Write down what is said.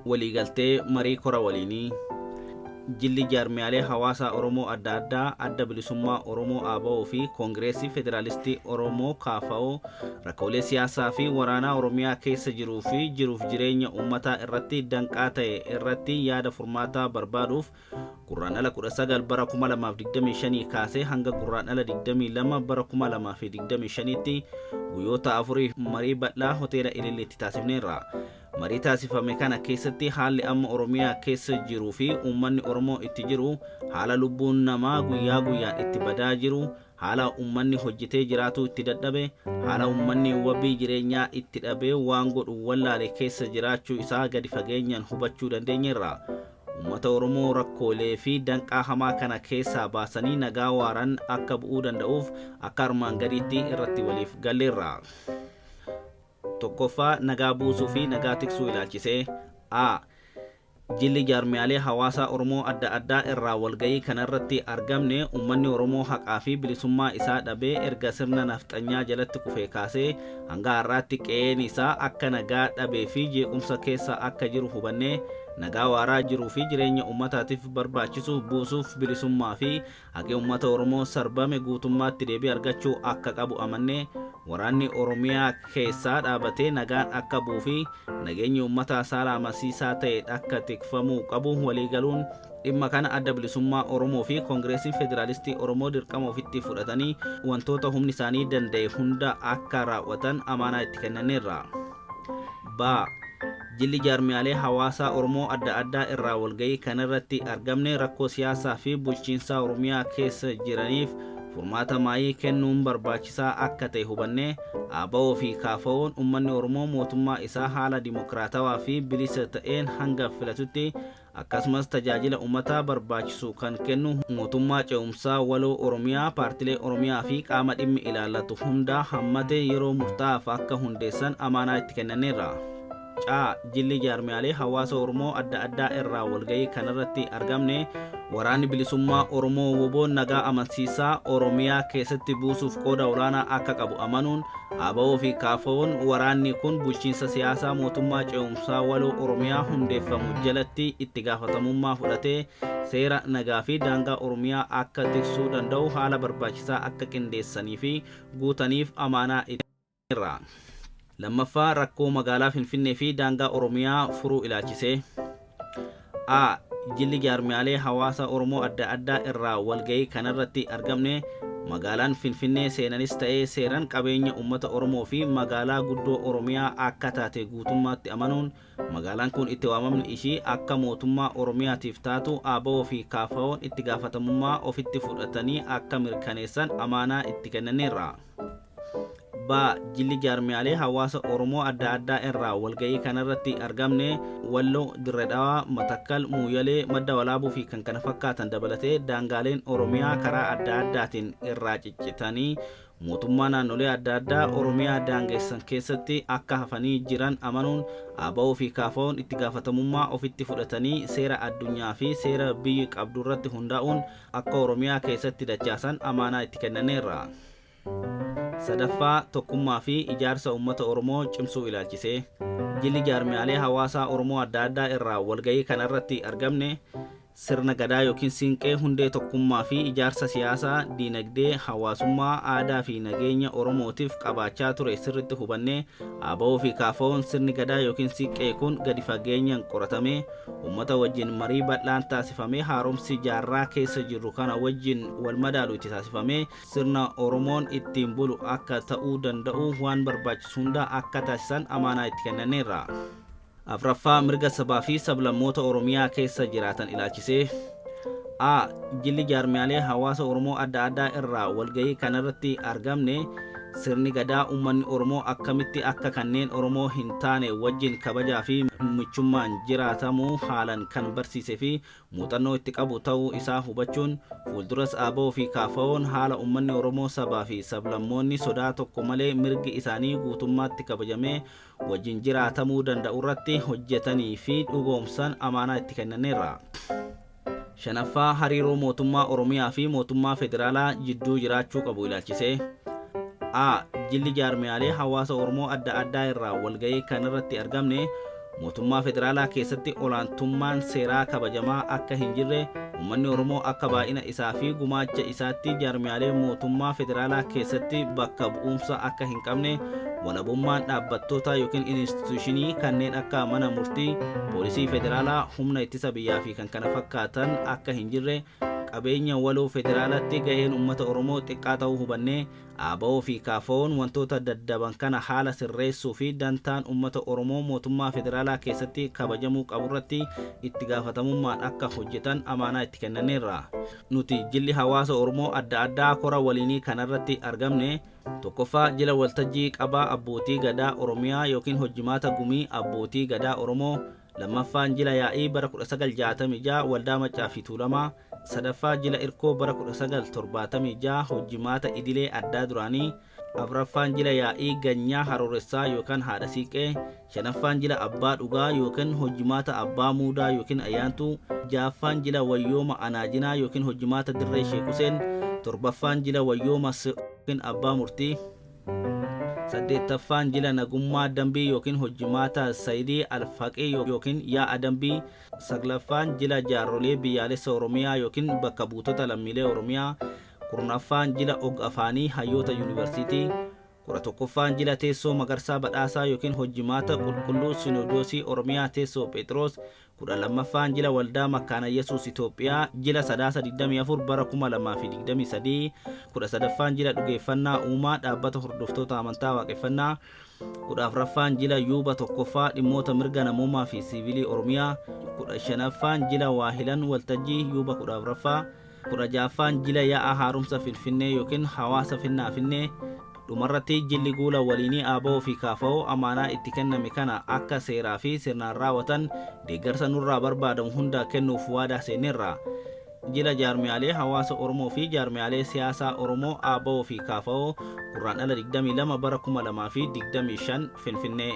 Waliigaltee marii kora waliinii. Jilli jaarmiyaalee hawaasaa Oromoo adda addaa Adda Bilisummaa Oromoo ABO fi Koongireesii Federaalistii Oromoo KFO rakkoolee siyaasaa fi waraanaa Oromiyaa keessa jiruu fi jiruuf jireenya uummataa irratti danqaa ta'e irratti yaada furmaataa barbaaduuf Gurraandhala 19 bara 2025 kaasee hanga Gurraandhala 22 bara 2025tti guyyoota afuriif marii bal'aa hoteela Ililliitti taasifneerra. Marii taasifame kana keessatti haalli amma Oromiyaa keessa jiruu fi uummanni Oromoo itti jiru, haala lubbuun namaa guyyaa guyyaan itti badaa jiru, haala uummanni hojjetee jiraatuu itti dadhabe, haala uummanni wabii jireenyaa itti dhabee waan godhu wallaale keessa jiraachuu isaa gadi fageenyaan hubachuu dandeenyeerra. Uummata Oromoo rakkoolee fi danqaa hamaa kana keessaa baasanii nagaa waaraan akka bu'uu danda'uuf akka armaan gadiitti irratti waliif galleerra. Tokkoffaa, nagaa buusuu fi nagaa tiksuu ilaalchisee. A. Jilli jaarmiyaalee hawaasaa Oromoo adda addaa irraa walga'ii kanarratti argamne uummanni Oromoo haqaa fi bilisummaa isaa dhabee erga sirna nafxanyaa jalatti kufee kaasee hanga har'aatti qe'een isaa akka nagaa dhabee fi jeequmsa keessa akka jiru hubannee nagaa waaraa jiruu fi jireenya uummataatiif barbaachisu buusuuf bilisummaa fi haqi uummata Oromoo sarbame guutummaatti deebii argachuu akka qabu amannee waraanni Oromiyaa keessaa dhaabatee nagaan akka bu'uu fi nageenyi uummataa saala amansiisaa ta'e akka tikfamuu qabu waliigaluun dhimma kana Adda Bilisummaa Oromoo fi Koongireesiin Federaalistii Oromoo dirqama ofitti fudhatanii wantoota humni isaanii danda'e hunda akka raawwatan amaanaa itti kennaneerra. B. Jilli jaarmiyaalee hawaasaa Oromoo adda addaa irraa walga'ii kanarratti argamne rakkoo siyaasaa fi bulchiinsaa Oromiyaa keessa jiraniif furmaata maayii kennuun barbaachisaa akka ta'e hubannee ABO fi KFO'n uummanni Oromoo mootummaa isaa haala dimokiraatawaa fi bilisa ta'een hanga filatutti akkasumas tajaajila uummataa barbaachisu kan kennu mootummaa ce'umsaa waloo Oromiyaa paartilee Oromiyaa fi qaama dhimmi ilaallatu hundaa hammate yeroo murtaa'aaf akka hundeessan amaanaa itti kennaneerra. C. Jilli jaarmiyaalee hawaasa Oromoo adda addaa irraa walga'ii kanarratti argamne waraanni bilisummaa Oromoo WBOn nagaa amansiisaa Oromiyaa keessatti buusuuf qooda olaanaa akka qabu amanuun ABO fi KFO'n waraanni kun bulchiinsa siyaasaa mootummaa ce'umsaa waloo Oromiyaa hundeeffamu jalatti itti gaafatamummaa fudhatee seera nagaa fi daangaa Oromiyaa akka tiksuu danda'u haala barbaachisaa akka qindeessanii fi guutaniif amaanaa itti kennaneerra. Lammaffaa, rakkoo magaalaa Finfinnee fi daangaa Oromiyaa furuu ilaalchisee. A. Jilli jaarmiyaalee hawaasa Oromoo adda addaa irraa walga'ii kanarratti argamne magaalaan Finfinnee seenanis ta'ee seeran qabeenya uummata Oromoo fi magaalaa guddoo Oromiyaa akka taate guutummaatti amanuun magaalaan kun itti waamamni ishii akka mootummaa Oromiyaatiif taatu ABO fi KFO'n itti gaafatamummaa ofitti fudhatanii akka mirkaneessan amaanaa itti kennaneerra. B. Jilli jaarmiyaalee hawaasa Oromoo adda addaa irraa walga'ii kanarratti argamne Walloo, Dirre Dhawaa, Matakkal, Muuyalee, Madda Walaabuu fi kan kana fakkaatan dabalatee daangaaleen Oromiyaa karaa adda addaatiin irraa ciccitanii mootummaa naannolee adda addaa Oromiyaa daangessan keessatti akka hafanii jiran amanuun ABO fi KFO'n itti gaafatamummaa ofitti fudhatanii seera addunyaa fi seera biyyi qabdurratti hundaa'uun akka Oromiyaa keessatti dachaasan amaanaa itti kennaneerra. Sadaffaa, tokkummaa fi ijaarsa uummata Oromoo cimsuu ilaalchisee. Jilli jaarmiyaalee hawaasaa Oromoo adda addaa irraa walga'ii kanarratti argamne sirna gadaa yookiin siinqee hundee tokkummaa fi ijaarsa siyaasaa, diinagdee, hawaasummaa, aadaa fi nageenya Oromootiif qabaachaa ture sirritti hubannee ABO fi KFO'n sirni gadaa yookiin siinqee kun gadi fageenyaan qoratamee uummata wajjin marii bal'aan taasifamee haaromsi jaarraa keessa jirru kana wajjin wal madaalu itti taasifamee sirna Oromoon ittiin bulu akka ta'uu danda'u waan barbaachisu hunda akka taasisan amaanaa itti kennaneerra. Afraffaa, mirga sabaa fi sablammoota Oromiyaa keessa jiraatan ilaalchisee. A. Jilli jaarmiyaalee hawaasa Oromoo adda addaa irraa walga'ii kanarratti argamne sirni gadaa uummanni Oromoo akkamitti akka kanneen Oromoo hin taane wajjin kabajaa fi michummaan jiraatamu haalan kan barsiise fi muuxannoo itti qabu ta'uu isaa hubachuun fuulduras ABO fi KFO'n haala uummanni Oromoo sabaa fi sablammoonni sodaa tokko malee mirgi isaanii guutummaatti kabajamee wajjin jiraatamuu danda'u irratti hojjetanii fi dhugoomsan amaanaa itti kennaneerra. Shanaffaa, hariiroo mootummaa Oromiyaa fi mootummaa federaalaa jidduu jiraachuu qabu ilaalchisee. A. Jilli jaarmiyaalee hawaasa Oromoo adda addaa irraa walga'ii kanarratti argamne Mootummaa federaalaa keessatti olaantummaan seeraa kabajamaa akka hin jirre, uummanni Oromoo akka baay'ina isaa fi gumaacha isaatti jaarmiyaalee mootummaa federaalaa keessatti bakka bu'umsa akka hin qabne, walabummaan dhaabbattoota yookiin instituushinii kanneen akka mana murtii, poolisii federaalaa, humna ittisa biyyaa fi kan kana fakkaatan akka hin jirre, qabeenya waloo federaalatti gaheen uummata Oromoo xiqqaa ta'uu hubannee, ABO fi KFO'n wantoota daddaban kana haala sirreessuu fi dantaan uummata Oromoo mootummaa federaalaa keessatti kabajamuu qaburratti itti gaafatamummaan akka hojjetan amaanaa itti kennaneerra. Nuti jilli hawaasa Oromoo adda addaa kora waliinii kanarratti argamne, tokkoffaa jila waltajjii qabaa abbootii gadaa Oromiyaa yookiin hojjimaata gumii abbootii gadaa Oromoo, lammaffaan jila yaa'ii bara 1966 waldaa Maccaa fi Tuulamaa, sadaffaa jila irkoo bara 1976 hojjimaata idilee addaa duraanii, afraffaan jila yaa'ii ganyaa harooressaa yookaan haadha siiqee, shanaffaan jila abbaa dhugaa yookiin hojjimaata abbaa muudaa yookiin ayyaantuu, ja'affaan jila wayyooma anaajinaa yookiin hojjimaata dirree sheekuseen, torbaffaan jila wayyooma yookiin abbaa murtii, saddeettaffaan jila nagummaa dambii yookiin hojjimaata sayidii alfaqii yookiin yaa'a dambii, saglaffaan jila jaarrolee biyyaalessa Oromiyaa yookiin bakka buutota lammiilee Oromiyaa, kurnaffaan jila og afaanii hayyoota yuunivarsiitii, 11ffaan jila teessoo Magarsaa Badhaasaa yookiin hojjimaata qulqulluu sinodoosii Oromiyaa teessoo Phexros, 12ffaan jila waldaa Makkaana Yesuus Itoophiyaa jila Sadaasa 24 bara 2023, 13ffaan jila dhugeeffannaa uumaa dhaabbata hordoftoota amantaa waaqeffannaa, 14ffaan jila yuuba tokkoffaa dhimmoota mirga namoomaa fi siivilii Oromiyaa, 15ffaan jila waahilan waltajjii yuuba 14ffaa, 16ffaan jila yaa'a haaromsa Finfinnee yookiin hawaasa Finnaafinnee. Dhumarratti jilli guula waliinii ABO fi KFO amaanaa itti kenname kana akka seeraa fi sirnaan raawwatan deeggarsa nurraa barbaadamu hunda kennuuf waadaa seenneerra. Jila jaarmiyaalee hawaasa Oromoo fi jaarmiyaalee siyaasaa Oromoo ABO fi KFO, Gurraandhala 22 bara 2025, Finfinnee.